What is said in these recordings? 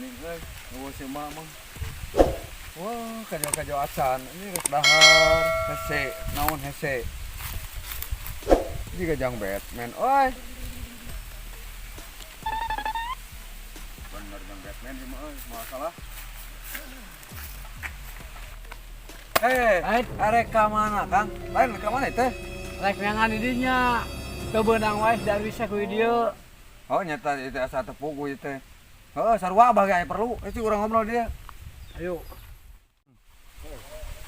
Tani euy, eueuh si emak mah. Wah, kajo-kajo acan, ini rek dahar, hese, naon hese. Jiga jang Batman, oi. Bener jang Batman sih mah euy, masalah. Eh, arek ka mana, Kang? Lain ka mana teh? Rek neangan di dinya. Teu beunang wae si Darwis ku dieu. Oh, nyata itu asa teu puguh ieu teh. Heeh, sarua abah ge aya perlu. Itu urang ngobrol dia. Ayo.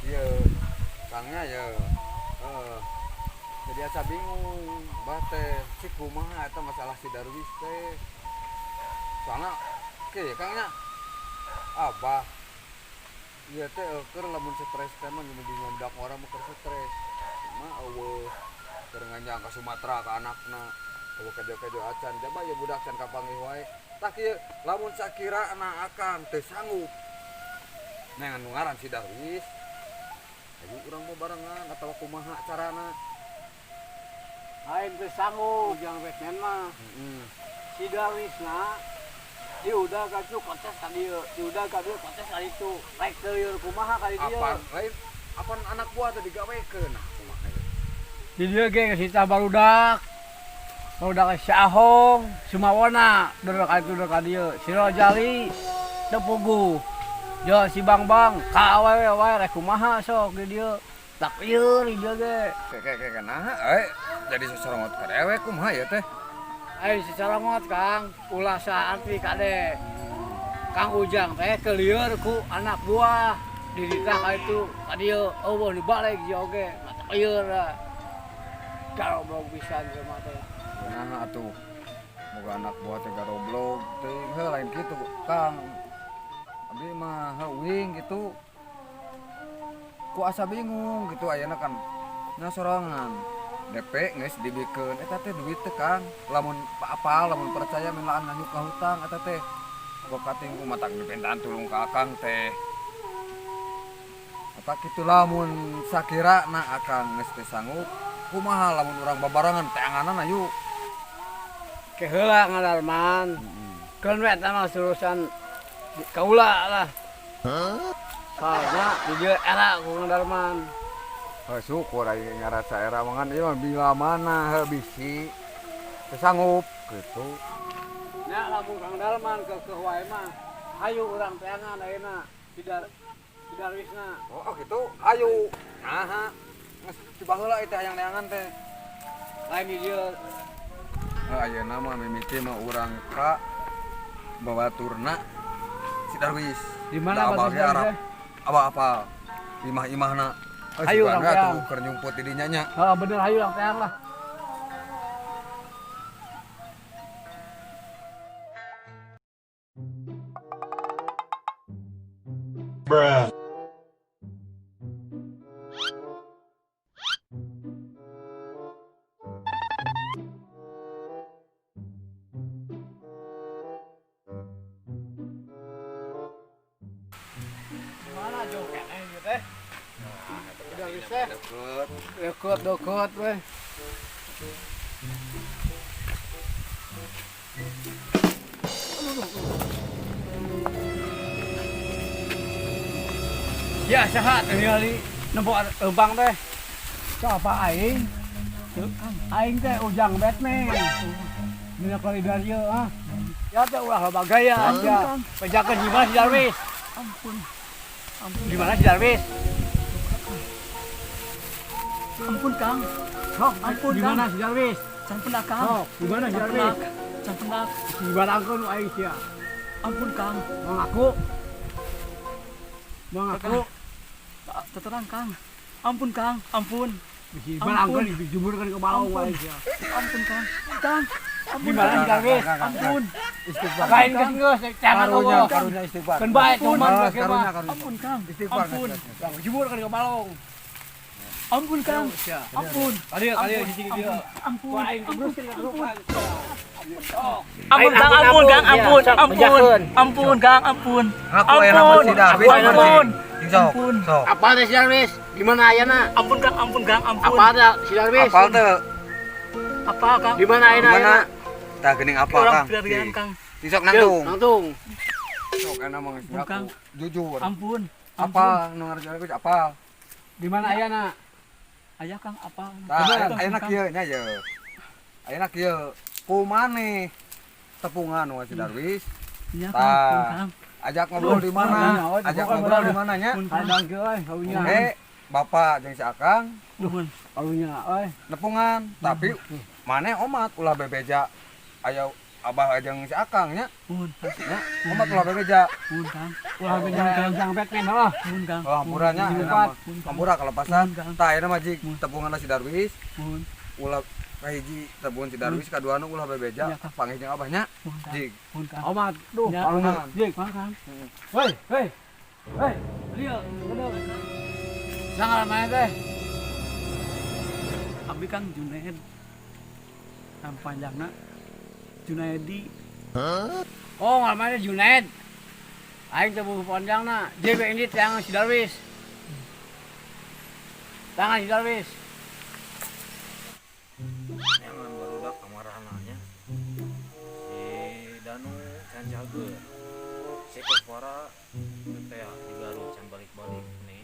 Iya, Kangnya ya. Heeh. Jadi asa bingung, bah teh cik kumaha eta masalah si Darwis teh. Soalna oke ya Kangnya. Abah ieu teh keur lamun stres teh mah nu bingung budak orang mah keur stres. Mah eueuh keur nganjang ka Sumatera ka anakna. Eueuh kejo-kejo acan, jaba ieu budak can kapanggih wae. Tah kieu lamun sakirana akang teu sanggup neangan nu ngaran si Darwis. Ayo urang mau barengan atawa kumaha carana? Lain teu sanggup jang Batman mah. Heeh. Si Darwisna diudah ka ditu kontes ka dieu, diudah ka dieu kontes ka ditu. Rek teu lieur kumaha ka dieu. Apan lain apan anak buah teh digawekeun nah kumaha ieu. Di dieu ge geus ditah barudak. Barudak si Ahong, Sumawona, deur ka ditu deur ka dieu. Si Rojali teu puguh. Jo si Bang Bang, ka awewe wae rek kumaha sok di dieu. Tak lieur di dieu ge. Ke ke ke naha euy jadi sosorongot ka dewek kumaha ieu teh? Ayo secorongot Kang, ulah saarti kade. Kang Ujang teh kelieur ku anak buah. Diditah ka itu ka dieu, eueuh nu balik ieu oge, mata lieur lah. Garoblog pisan jelema teh. Naha atuh. Boga anak buah teh garoblog teuing heuh lain kitu Kang. Abi mah heuh uing gitu. Ku asa bingung gitu ayeuna kan nya sorangan. DP geus dibikeun eta teh duit teh Kang. Lamun apal lamun percaya melaan nganyuk ka hutang eta teh. Boka ting ku matak dipentaan tulung ka Akang teh. Eta kitu lamun sakirana Akang geus teu sanggup kumaha lamun urang babarengan teanganan ayu. Ke heula ngadarman. Keun we eta mah urusan kaula lah. Soalnya di dieu era ku ngadarman. Oh, syukur aing ngarasa era mangan ieu mah bila mana heuh bisi teu sanggup gitu. Nya lamun Kang Darman keukeuh wae mah hayu urang teangan ayeuna si Darwisna. Oh gitu, hayu. Naha geus ti baheula ieu teh hayang neangan teh. Lain di dieu. Heuh ayeuna mah mimiti mah urang ka babaturna si Darwis. Di mana Da abah batur ge si Darwis Arab. teh? Abah apal. Imah-imahna. Oh, Hayu sugan urang we atuh teang. keur nyumput di dinya nya. Heeh bener hayu urang teang lah. Bruh. Mana joget ieu teh? Udah bisa. Deket, deket weh. Ya sehat ningali nempo leumpang teh. Siapa aing? Aing teh Ujang Batman. Dina koridor ieu ah. Ya teh ulah loba gaya sia. Pejakeun di mana si Darwis? Ampun. Ampun. Di mana si Darwis? Ampun Kang. Sok, Ampun, di Kang. mana si Darwis? Can pendak Kang. Sok, di mana si Can Darwis? pendak. Can pendak. Dibarangkeun aing sia. Ampun Kang. Mau ngaku? Mau ngaku? Terang Kang. Ampun Kang, ampun. Dibarangkeun dijemurkeun ke balong Ampun. aing sia. Ampun Kang. Kang. Ampun Di mana si Kang. Darwis? Ampun. Istighfar. Lain geus geus jangan Karunya, eueuh. karunya istighfar. Keun bae cuman Ah, geus karunya, mah. karunya. Ampun Kang. Istighfar. Ampun. Bang jemurkeun ke balong. Ampun Kang. Sia. Ampun. Kali kali sisi dia. Ampun. Ku aing kebruskeun ka kerupan. Ampun Kang, ampun Kang, ampun, ampun. Ampun Kang, ampun. Ngaku aya nama si Darwis. Ampun. Sok, Ampun. sok. Apa teh si Darwis? Di mana ayana? Ampun Kang, ampun Kang, ampun. Apa teh si Darwis? Apal teu? Apa Kang? Di mana Di ayana? mana? Tah geuning apal Orang Kang. pelarian Kang. Sok nangtung. Nangtung. Sok enak mah geus Ampun, Kang. ngaku. Jujur. Ampun. Apa nu ngaran apa? Di mana ayana? Aya, Kang, apa? Tah, Bener, Kang, ayeuna Kang. kieu nya ye. Ayeuna kieu. Kumaneh tepungan wa si Darwis. Iya, Kang. Tah. Kang. Ajak ngobrol di mana? Oh, Ajak bukan, ngobrol bukan. di mana nya? Ampun, Kang. Kadang kieu euy, karunya. Eh, bapak jeung si Akang Nuhun. Karunya euy. nepungan, tapi maneh omat ulah bebeja aya abah jeung si Akang nya. Nuhun. Nya, omat ulah bebeja. Nuhun, Kang. Ulah beja jang Batman heuh. Nuhun, Kang. Oh, hampura nya, Nuhun, ayeuna mah. Kang. Hampura kalepasan. Nuhun, Kang. Tah ayeuna mah jig tepungan si Darwis, Nuhun. Ulah kahiji tepungan si Darwis, kaduana ulah bebeja, Iya, Kang. panggih jeung abahnya. Nuhun, Kang. Jig. Nuhun, Kang. Omat, duh, Ya. karunya. Jig. Kang, Kang. Hei, hei. Hei, lieu, bener. Sangar mana teh? Abdi Kang Junaid. Nama panjangna Junaidi. Oh, ngaranna Junaid. Aing teh buku panjangna. JB ini tangan si Darwis. Tangan si Darwis. Jangan barudak kamarananya si Danu can cager, si Koswara teh di Garut can balik-balik nih.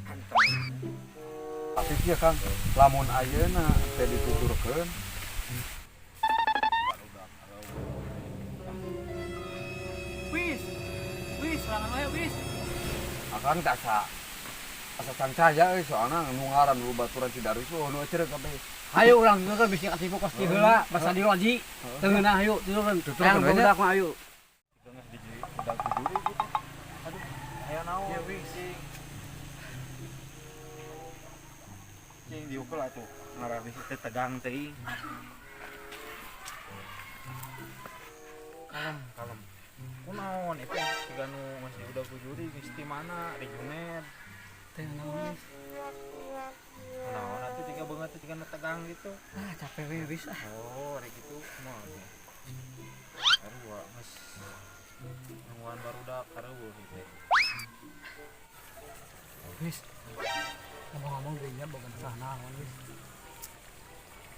Anteng. Tapi kieu, Kang, lamun ayeuna teh dituturkeun barudak. Wis. Wis, serangan wae, wis. Akang teh asa cangcaya euy, soalna nu ngaran nu baturan si Darwis oh nu ecereuk kabeh. Hayu urang tutur bisi katipu kos di heula, basa di loji. Teu ngeunah hayu tuturkeun. Tuturkeun Yang we nya. barudak mah hayu. Geus di udah jujur gitu. Aduh, aya naon? Ya wis sing. Cing diukur atuh ngarah teh tegang teuing. Kalem, kalem. Kunaon itu siga nu geus udah kujuri geus ti mana di Junet? Teh naon, wis? Kunaon atuh tiga banget teh siga nu tegang gitu. Ah, capek we, wis ah. Oh, rek gitu mah teh. Sarua geus nungguan barudak kareueuh gitu. Wis. Ngomong-ngomong dirinya boga masalah naon, wis?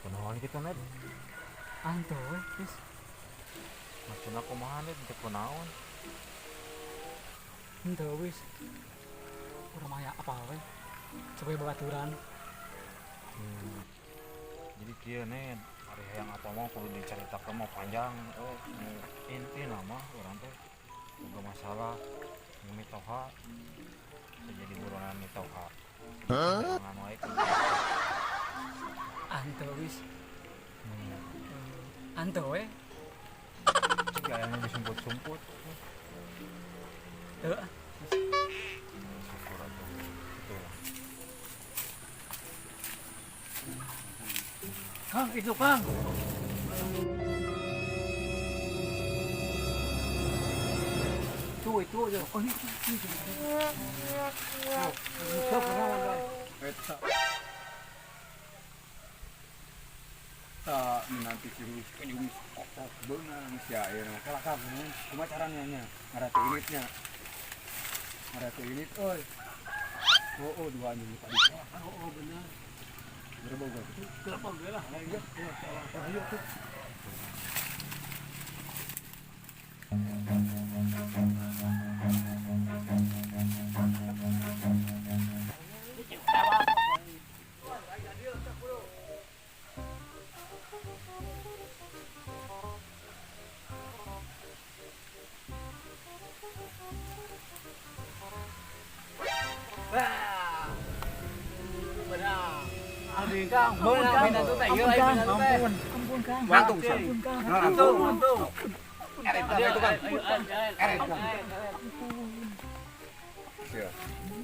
Kunaon kitu, Net? Anto we, wis. Maksudna kumaha, Net? Teh kunaon? Henteu, wis. Urang mah aya apa we? Supaya babaturan. Jadi kieu, Net, ari hayang apa mau kudu dicaritakeun mah panjang, oh, nu intina mah urang teh boga masalah nu mitoha bisa jadi buronan mitoha. Jangan wae. Anto, wis. Anto we. Cik aya nu disumput-sumput. Teu ah. Syukur atuh. Gitu lah. Kang, itu Kang. Tuh itu aja. Oh, itu itu. Sok kenalan we. Eta. Ta menanti si Wis, kan Wis kokok beunang sia ayeuna mah. Kalah Kang, kumaha caranya nya? Ngarate initnya. Ngarate init euy. Oh, dua anjing tadi. Oh, bener. Berapa gitu? Kenapa gue lah? Ayo, ayo tuh. Wah. Beunang. Abdi Kang, beunang minantu teh, ieu lain minantu teh. Ampun, ampun Kang. Mantung, Sam. Ampun, Kang. Mantung, mantung. Eret, itu Kang. Eret, Kang. Sia.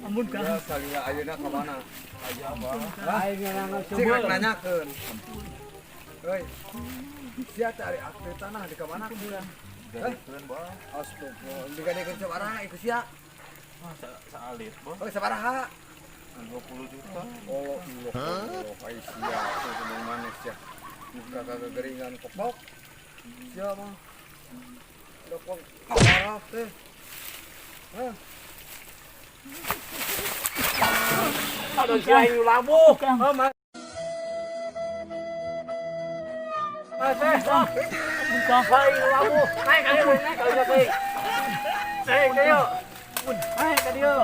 Ampun, Kang. Ya, salila ayeuna ka mana? Aja abah. Aing ngeunangan Cing seubeul. rek nanyakeun. Euy. Sia cari akte tanah di ka mana? Gadekeun bah. Astagfirullah, digadekeun sabaraha ieu sia? Wah, saalit bah. Oh, sabaraha? 20 juta. Oh, Allah, Allah, ai sia, tuh kudu manis sia. Muka kagak geringan kopok. Sia mah. Dokong parah teh. Hah? Aduh, sia aing nu labuh. Kang. Oh, mas. teh. Ampun, Kang. Baik, labu. Naik ka dieu, naik ka dieu, naik. Naik ka dieu. Naik ka dieu.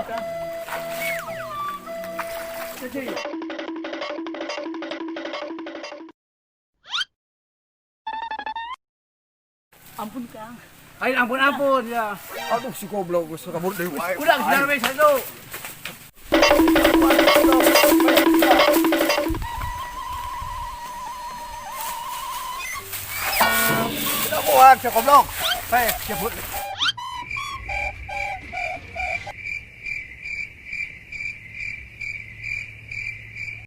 Ampun, Kang. Ayo ampun ampun ya. Aduh si goblok geus kabur deui wae. Udah si Darwis satu. Udah kuat si goblok. Hei, si.